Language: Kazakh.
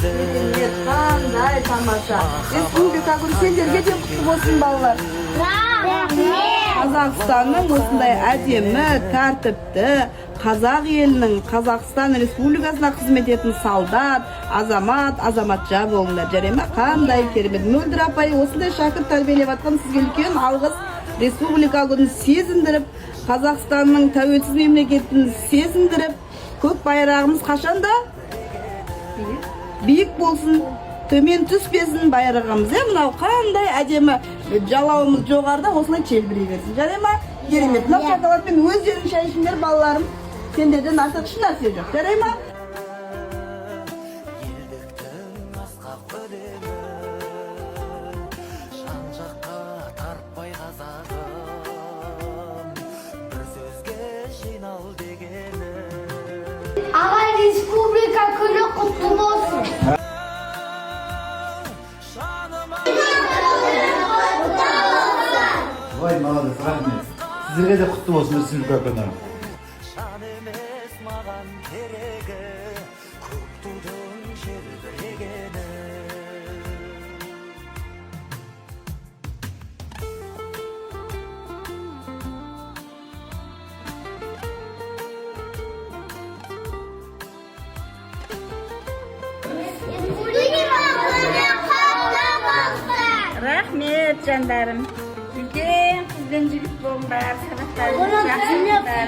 Керемет, қандай тамаша! Республика күні сендерге де құтты болсын, балалар! Рахмет. Қазақстанның осындай әдемі, тәртіпті, қазақ елінің, Қазақстан Республикасына қызмет ететін солдат, азамат, азаматша болыңдар, жарай ма? Қандай керемет! Мөлдір апай, осындай шәкірт тәрбиелеп жатқан сізге үлкен алғыс. Республика күнін сезіндіріп, Қазақстанның тәуелсіз мемлекетін сезіндіріп, көк байрағымыз қашанда биік болсын, төмен түспесін байрағымыз, иә. Мынау қандай әдемі жалауымыз жоғарыда осылай желбірей берсін, жарай ма? Керемет! Мынау шоколадпен өздерің шай ішіңдер, балаларым. Сендерден артық еш нәрсе жоқ, жарай ма? Елдіктің асқақ өлеңі жан жаққа тартпай, қазағым, бір сөзге жинал дегені. Ағай, Республика күні құтты болсын. Жаныма. Ой, молодец, рахмет. Сіздерге де құтты болсын Республика күні. Жан емес маған керегі, көк тудың желбірегені. Республика күні құтты болсын. Рахмет, жандарым. Үлкен қыз бен жігіт болыңдар, сабақтарыңды жақсы оқыңдар.